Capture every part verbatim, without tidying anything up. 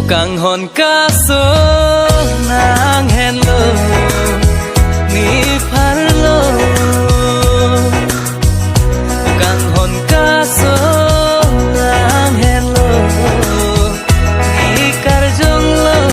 Kanghon kaso nanghenlo, ne pharlo. Kanghon kaso nanghenlo, ne karjonglo.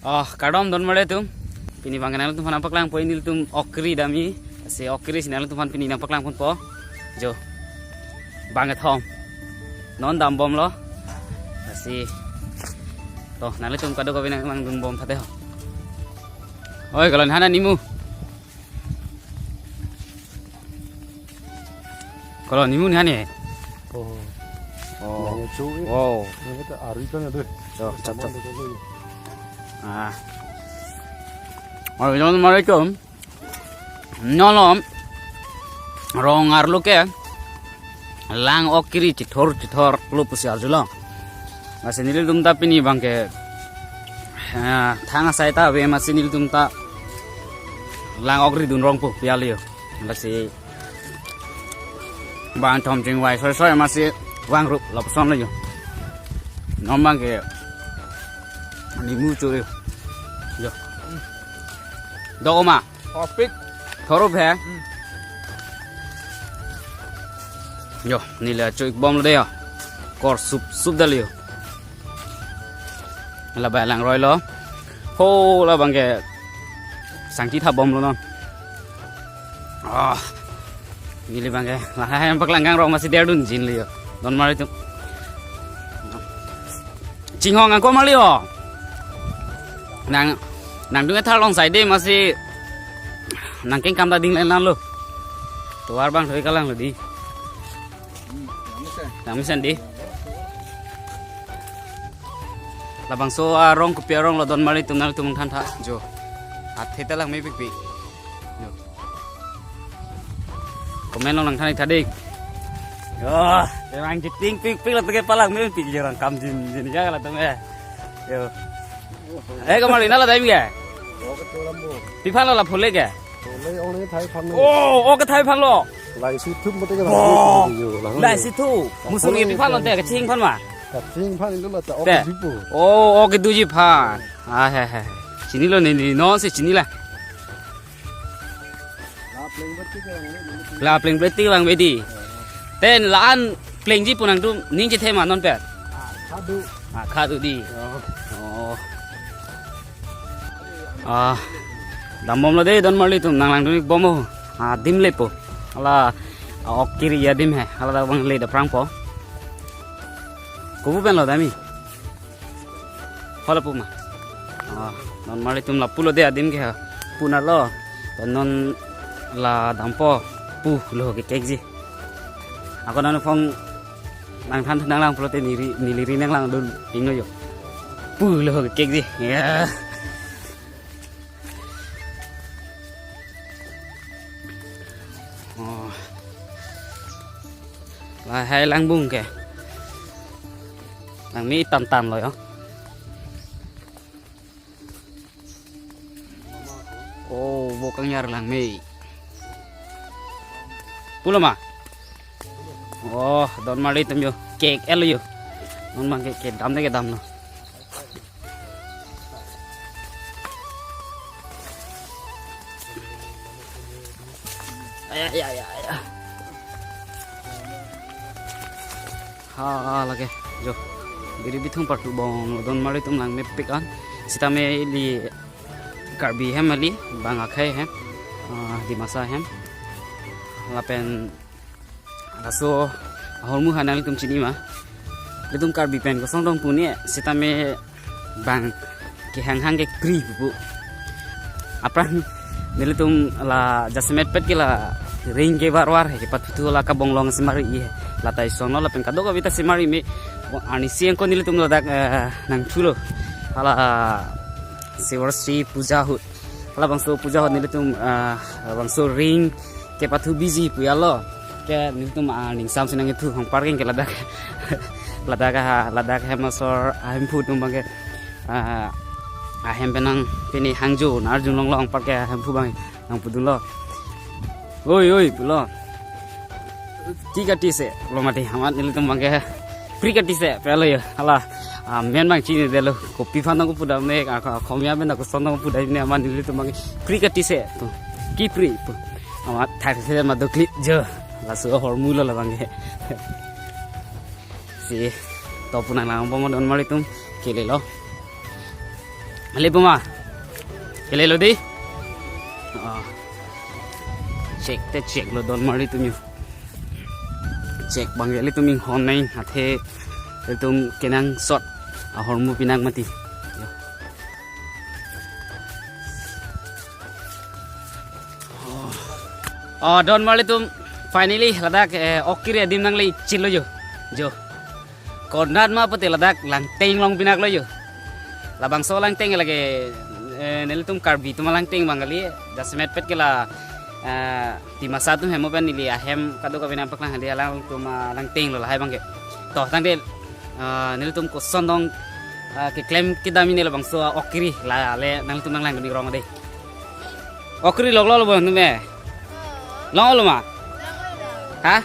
Oh, kardom donmarli atum. Pini abang nanglitum aphan nangpaklangpo, nelitum ok keri damji. Si ok keri si nanglitum aphan pini nangpaklangponpo. Jo. Bang kethom. Non dambomlo. Si. To, nanglitum kadokave nangdunbom thate ho. Oi, kalo ne han nimu. Kalo nimu ne han he. Oh. Oh. Nang chu. Wow. Nang ta ari ta na de. Chok, chok, chok. Teman de ko. Ah. Oi, donmarli atum. Non lo rong arlo ke lang ok keri chithor chithorlo pusi arjulo. Lasi nelitum ta pini abangke, eh, thang asai ta ave amatsi nelitum ta lang ok ridun rongpo pu alo jo. Lasi bang thom chingvai soi soi amatsi vangrup lapuson lo jo. Non abangke nimu cho jo. Jo. Do ma. Opik. Thoro phe. Hmm. Jo, neli cho-ikbomlo de jo. Kor sup sup dal jo. Labang langroilo. Ho, labangke sangti thabomlo non. Ah. Neli abangke lahai paklang kangrong amatsi derdun jinlo jo. Donmarli atum. Chinghong ako marli ho. Nang, nangdung ethar along sai de amatsi nangkengkam ta ding len lo. Tovar abang thoi kalanglo di. Nang mesen di. Labangso arong kopi arong lo donmarli atum, nanglitum than tha jo. Athe ta langmepikpik. Jo. Comment along nangthan-ik tha dei. Yo, emang chitingpikpik lapu ke palangmepik, jorong kam jinjin ja latum eh. Yo. Eh, kamar ina la dai mi ke? Oke, to lambo. Pi aphan lo la phule ke? Phule, only thai aphan lo. Oh, oke, thai aphan lo. Laisi thup mate ke. Oh, lang yo, lang yo. Laisi thup. Musung ye pi aphan lo te, kaching aphan ma? Kaching aphan lo la ta, oke. Te. Duji po. Oh, oke, duji aphan. Ah, he, he. Chinilo ne, ne, non si chinilo. La pleng plengtik vangve di. Ten la-an plengji pu nangtum ning chethe ma non pen? Ah, khadu. Ah, khadu di. Oh. Oh. Ah, dambomlo de donmarli atum, nanglangdun-ikbom ho. Ah, adim lepo. Hala, ah, ok keri adim he. Hala ta abang le daprangpo. Kopu pen lo damji? Hala pu ma. Ah, donmarli atum lapu lo de adim ke ha. Pu na lo. Pen non la dampo. Pu lo kekekji. Ako nangphong nangthan nanglang pulote neli, neli ri nanglangdun pino jo. Pu lo kekekji. Ya. Oh. Lahai langbung ke. Langme tantan lo jo. Oh, bo kangyar langme. Pulo ma? Oh, donmarli atum jo. Kek el jo. Non abangke kedam de kedamlo. Aya, aya, aya, aya. Ha, lake. Jo. Biri bithung partu bong donmarli atum langmepik an. Sitame ili Karbi hem kali, bang akhei hem. Ah, Dimasa hem. Lapen laso ahormu ha nanglitum chini ma? Nelitum Karbi pen kosong dong pu ne, sitame bang kehang hang ke kri pu. Aphrang nelitum la jasemet pet ke la ring ke bar bar he, kepathu thu la kabong long si mar-i he. La ta isong lo lapen kadokave ta si mar-i me. Arnisi angko nelitum ladak, eh, nangthulo. Hala, eh, Shivratri puja ahut. Halabangso puja ahut nelitum, ah, labangso ring kepathu biji pu alo. Ke nelitum, ah, ningsam si nangthu hong parking ke ladak. Ladak aha, ladak hem asor ahemphu atum abangke, ah, ahem penang pini hangjo, nar jung long long parke ahemphu abang nangpudunlo. Oi, oi, pulo. Ki kati se, lo mati, amat nelitum abangke. Pri kati se, pelo yo, hala. Ah, men abang chinidetlo, kopi aphan nangpudam ne, ah, ah, komi amen nangkoson nangpudam ne, amat nelitum abangke. Pri kati se, pu. Ki pri, pu. Amat thak se ma dokli jo. Laso ahormu lo labangke. Si, to pu nanglangbom donmar atum, kelelo. Kele pu ma? Kelelo dei? Oh. Chek te cheklo donmar atum yo. Chek abang ilitum inghon nai, athe ilitum kenangsot ahormu pinang mati. Yo. Oh, donmar atum, finally ladak, eh, ok kiri adim nangle chilo jo. Jo. Konat ma pute ladak Langteng along pinaklo jo. Labangso Langteng lake, eh, nelitum Karbi atum Langteng abang kali, jasemet pet ke la, eh, Dimasa atum hem pen neli ahem kadokave nangpaklang hadi alangtum, ah, Langteng lo lahai abangke. To tangte, ah, nelitum koson dong, ah, keklem kedam ini labangso ok kiri la le nangtum nanglang kami rong dei. Ok kiri lok lo lo bo nangtum e. Longlo ma? Ha?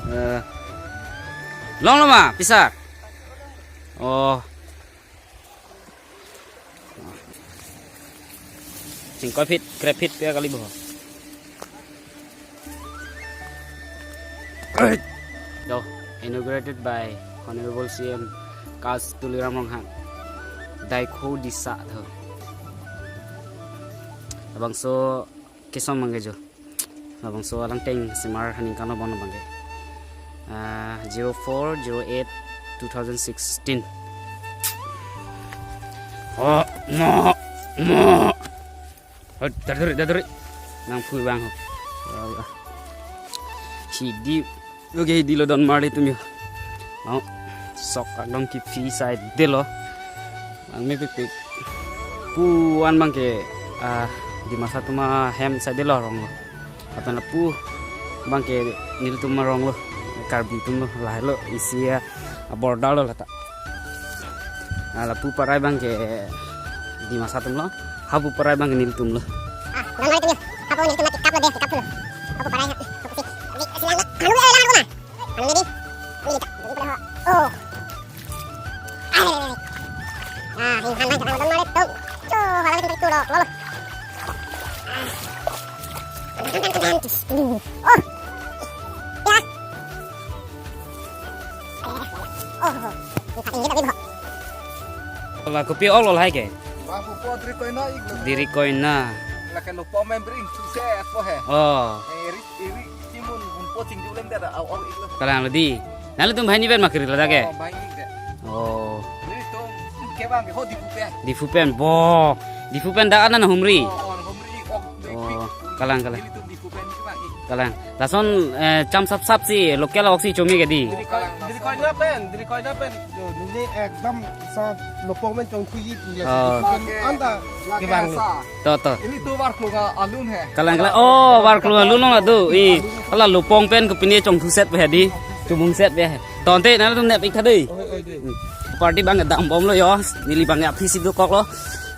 Eh. Longlo ma, pisa? Oh. Singkoi feet, krep feet ya kali bo. Yo, inaugurated by Honorable C M Kas Tuliram Ronghang. Daikho Disa tho. Labangso kesom abangke jo. Labangso Langteng semar haning kano bon abangke. Ah, zero four zero eight two thousand sixteen. Oh, mo, mo. Oh, daduri, daduri. Nangphu abang ho. Ya Allah. Hidi. Oke, hidilo donmar atum yo. Mau sok akdom kephi saidetlo. Ang mepikpik. Pu an abangke, ah, Dimasa atum ahem saidetlo arong lo. Lapen lapu abangke nelitum arong lo. Karbi atum lo, lahai lo, isi a, a border lo lata. Ah, lapu parai abangke Dimasa atum lo, hapu parai abangke nelitum lo. Ah, donmar atum yo. Hapu nelitum mati kap lo dei, kap lo. Hapu parai, hapu si. Silang lo. Anu, eh, lang, anu, na. Anu, dei. Anu, dei, dei, dei, oh. Ay, ay, ay, ay. Ah, hin han lang, jangan donmar atum. Cho, halang atum tu lo, lo, lo. Ah. Oh. Ya. Oh, oh. Ini tak ini, ini tak ini, oh. Wala kopi ok lo lahai ke? Bang pupo diri koina ik lo. Diri koina. Lake lupo membring suse po he. Oh. Eh, iri, iri, timun, umpo, chingju lem dera, au ok ik lo. Kalanglo dei. Nangtum banghini pen ma kiri ladak ke? Oh, banghini ik de. Oh. Nelitum ke abangke ho Diphu pen. Diphu pen, bo. Diphu pen dak anan humri. Oh, oh, humri ik ok. Oh, kalang, kalang. Nelitum Diphu pen ik abang ik. Kalang. Lason, eh, cham sap sap si, local ok si chomi ke dei. Diri koi, diri koina pen, diri koina pen. Jo, neli ekdom sa lupo pen chongthuji punya. Oh. Pen anta kevang. To, to. Ilitum Varklung alun he. Kalang, kalang. Oh, Varklung alun lo do. I, hala lupo pen kopine chongthuset pe dei. Chomungset pe. To ante nangtum nep ik tha dei. Oi, oi, dei. Party abang dambomlo yo. Neli abang aphi si dokoklo.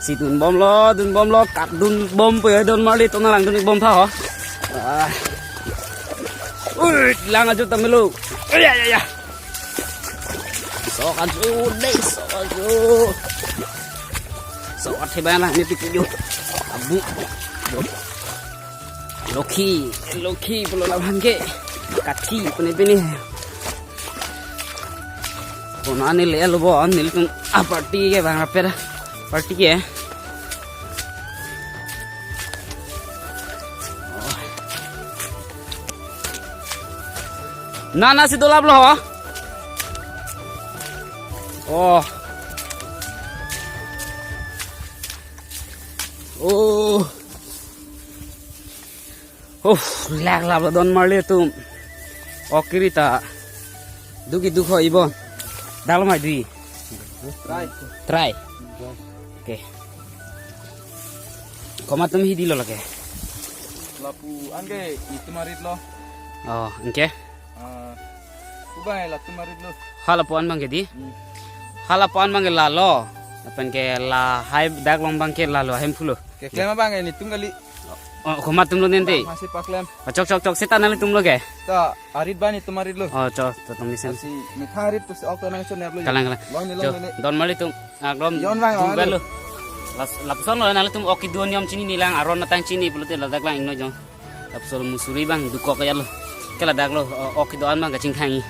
Si dunbomlo, dunbomlo, kat dunbom pe donmar atum nanglang dun ik bom tha ho. Ah. Ui, lang ajo ta melo. Ya, ya, ya. Sok ajo dei, sok ajo. Sok athe bang lang ne piti jo. Abu. Lokhi, lokhi pulo labangke. Kathi pune pine. Konane le lo bo, nelitum a party ke bang rapera. Party ke. Nana si dolap lo. Oh. Oh. Uff, lak lap lo donmar atum. Ok kiri ta. Duki dukho ibon. Dal mai dui. Try. Try. Okay. Komat atum hidilo lake. Lapu anke itum arit lo. Oh, anke. Ah, Bang, latum arit lo. Hala puan bang ke di. Hmm. Hala puan bang ke lalo. Lapen ke lahai dak long bang ke lalo hem pulo. Keklem abang, eh, netum kali. Oh, komat atum lo nente. Bang, masih paklem. Oh, chok, chok, chok, seta nanglitum lo ke. Ta arit bang, netum arit lo. Oh, chok, to tum disen. Masih metha arit pusi ok to nangchonep lo. Kalang, kalang. Long ni, long ni. Don Marli atum. Akrom yon bang, dun bang, belo. Las, lapuson lo nanglitum ok kedo aniom chinine lang, aron atang chini pulote ladak lang ingno jong. Lapuson musuri bang, dukok ya lo. Ke ladak lo, o-, ok kedo-an bang kachingthang-i.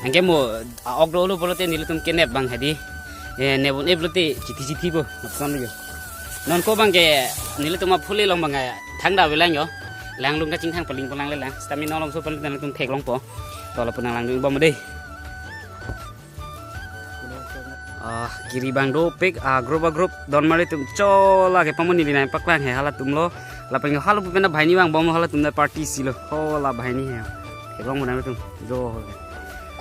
Anke mo, a-ok dolo pulote nelitum kenep bang hadi. Eh, nep un-e pulote chithi chithi po, lapuson lo yo. Non ko bang ke nelitum aphu le long bang ke thangta avelang yo. Langlung kachingthang paling palang le lang. Stamina longso pen nelitum theklongpo. To lapu nanglangdun bom dei. Ah, kiri bang dopik, ah, group, ah, group, Don Marli atum chola ke pamoni linai paklang he halatum lo. Lapen ke halapu pen banghini vangbom halatum na party si lo. Hola banghini he. He bang mo nangtum. Jo.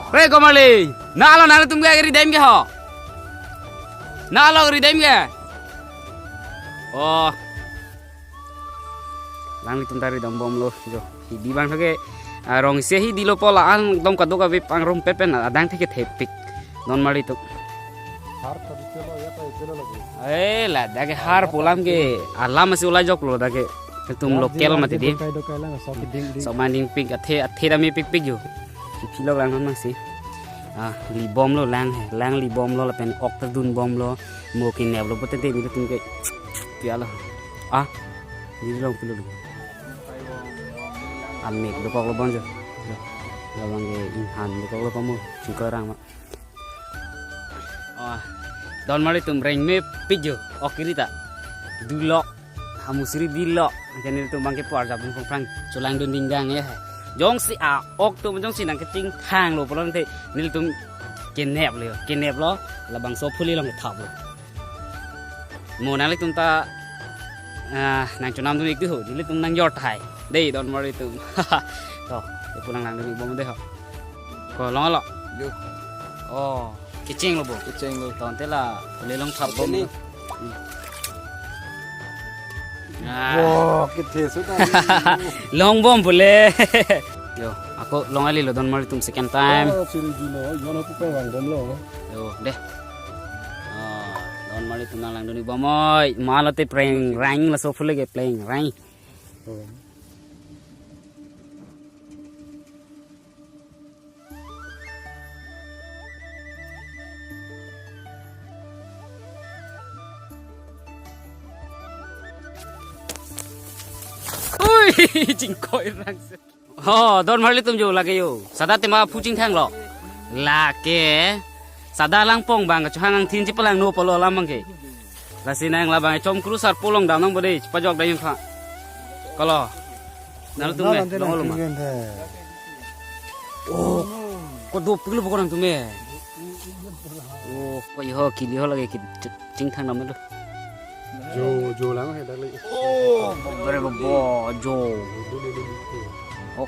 Hei, Don Marli. Na lo nangtum ke ridem ke ho. Na lo ridem ke. Oh. Nanglitum ta ridam bom lo, jo. Hidi bang thake, ah, rong isi hidi lo po la-an dom kadokave pangrum pepen adang theke thepik. Don Marli atum. Har ta dikelo ya ta ikelo lagi. Eh, ladak ke har pu alam ke, alam si ulai jok lo dak ke. Ketum local mati di. Kai do kai lang, sok ding ding. Sok manding pik, athe, athe dam-i pikpik jo. Kipi lo lang non si. Ah, li bom lo lang he, lang li bom lo lapen ok ta dun bom lo. Mo kenep lo pulote nelitum ke. Pia lo. Ah, neli long pulo lo. Amek dokok lo bang jo. Labang ke inghan dokok lo pamo. Chingkorang ma. Ah, Don Marli atum rengme pik jo. Ok kiri ta. Dulok. Hamusri dilo. Anke nelitum bang ke puar jabun pongprang. Cholangdun dingdang ya. Jongsi a-ok atum jongsi nangkachingthang lo pulote nelitum kenep lo. Kenep lo. Labangso phuli long kethap lo. Mo nanglitum ta, ah, nangchonamdun ik tu ho, nelitum nangjor tahai. Dei Don Marli atum. To, ipu nanglangdun ik bom dei ho. Ko long lo. Yo. Oh, kecheng lo bo. Kecheng lo. Ton te la, le long thap bom. Kecheng ni. Hmm. Ah. Wah, kethe sudah. Long bom pule. Yo, ako long ali lo Don Marli atum second time. Oh, siri juno, yon aku pe vangbom lo. Yo, dei. Oh, Don Marli atum nanglangdun ik bom oi. Malo te preng rang laso phule ke preng rang. Oh. Ui, chingkoi rang se. Oh, Don Marli atum jo lake yo. Sada tema phu chingthang lo. Lake. Sada langpong bang, kachohang angthin chipalangno pulo alam bang ke. Lasi nang labang chom kru sar polong dam nang bode, chipajok dam yung kha. Kalo. Nalo tum eh, long lo ma. Oh, ko dopik lo pokok nangtum eh. Oh, ko yo kili ho lage ki chingthang dam lo. Jo, jo lang he dak le. Oh, bere bo, bo, jo. Oh,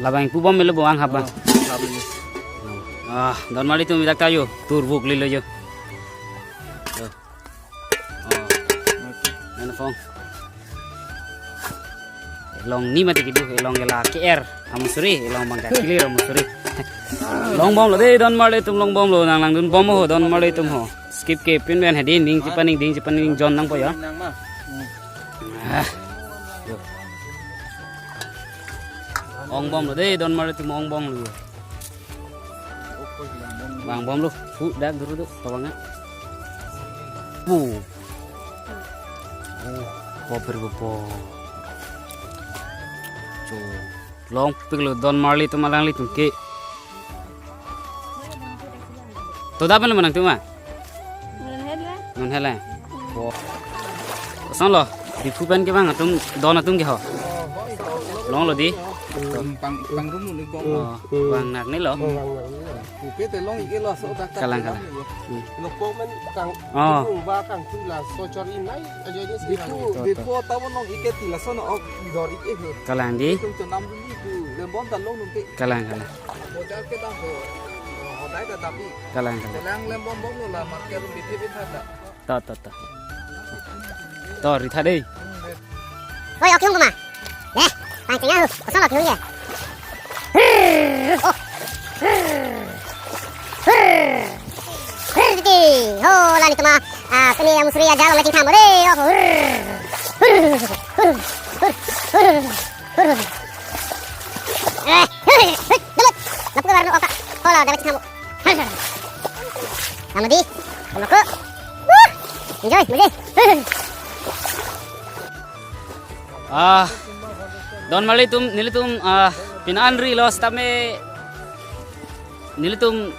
labang pu bom melo bo ang haba. Ah, Don Marli atum dak ta yo, turbuk lilo yo. Yo. Oh. Nana phone. Long ni mati kidu, long ke la K R. Amusuri, long bang ka clear amusuri. Long bom lo dei, Don Marli atum long bom lo, nanglangdun bom ho, Don Marli atum ho. Skip ke pin ben hadi, ning chipaning, ding chipaning, jon nangpo ya. Nang ma. Ah. Yo. Ong bom lo dei, Don Marli atum ong bom lo. Vangbom lo, pu dak duru do, tabang a. Pu. Oh, koper po. Cho. Longpik lo Don Marli atum alanglitum ke. To da pen lo manang tuma? Non hela. Non hela. Oh. Kosonlo, Diphu pen ke bang atum, don atum ke ho. Longlo di. Pang, pangrum ni bom. Oh, bang nak ni lo. Oke, te long ik-e laso tak tak. Kalang, kalang. Hmm. Lo pok men kang, oh, ba kang tu laso chor-i nai aja ni si. Diphu, to, to. Diphu tabo long ik-e ti laso no ok dor ik-e ho. Kalang di. Tum tu nam duli tu lembom ta long nung ke. Kalang, kalang. Bojar ke dah ho. Hodai ta tapi. Kalang, kalang. Kalang lembom bom lo la market rum bithe bitha ta. To, to, to. To, ritha dei. Oi, ok hung kuma. Le, pang tenga hu. Kosonlo hung ye. Oh. Tuma, ah, pini amusri ajal along chingtham. Ore, oh, hur. Hur, hur, hur, hur, hur, hur. Eh, hur, hur, damat. Lapu ke warna oka. Hola, damat chingtham. Hur, hur. Amadi, amako. Woo! Enjoy, mudi. Hur, hur. Ah, don marli atum, nelitum, ah, pini an rilo sitame nelitum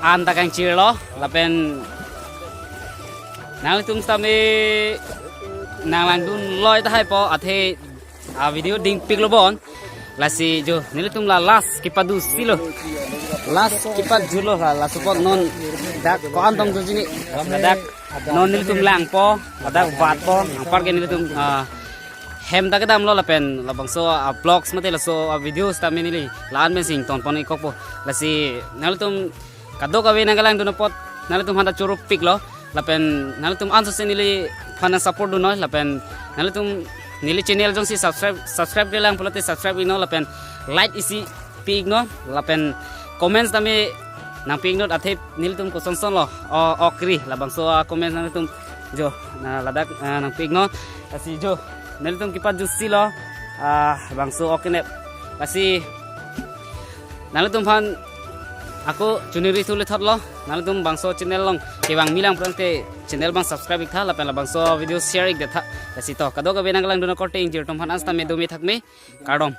an ta kangchirlo, lapen nanglitum sitame nanglangdun loi tahai po, athe, ah, video dingpiklo bon. Lasi jo, nelitum la last kipadu silo. Last kipadu lo la, laso apot non dak ko-an tong jo jini. Dak non nelitum langpo, ladak vatpo, anpar ke nelitum, ah, hem ta kedamlo lapen labangso a-vlogs mate laso a-videos tame neli la-an pensi ingtonpon-ikpo. Lasi nanglitum kadokave nangkelangdun apot nanglitum aphanta choro-iklo lapen nanglitum ansose neliphan support dunnoi lapen nanglitum neli channel jongsi subscribe, subscribe-le lang pulote subscribe-iknon lapen like isi pi-iknon lapen comments tame nangpi-iknon, athe nelitum kosonsonlo o, ok ri, labangso a-comments nanglitum jo, na ladak, ah, nangpi-iknon. Lasi jo, nelitum kipadu silo, ah, bangso ok kenep. Lasi nanglitum aphan ako chuniri thu lethotlo, nanglitum bangso channel along kevangmi lang pulote channel abang subscribe-iktha lapen labangso video share-ikdetha. Lasi to, kadokave nangkelangdun akorte ingjir atum aphan an sitame dome thakme, kardom.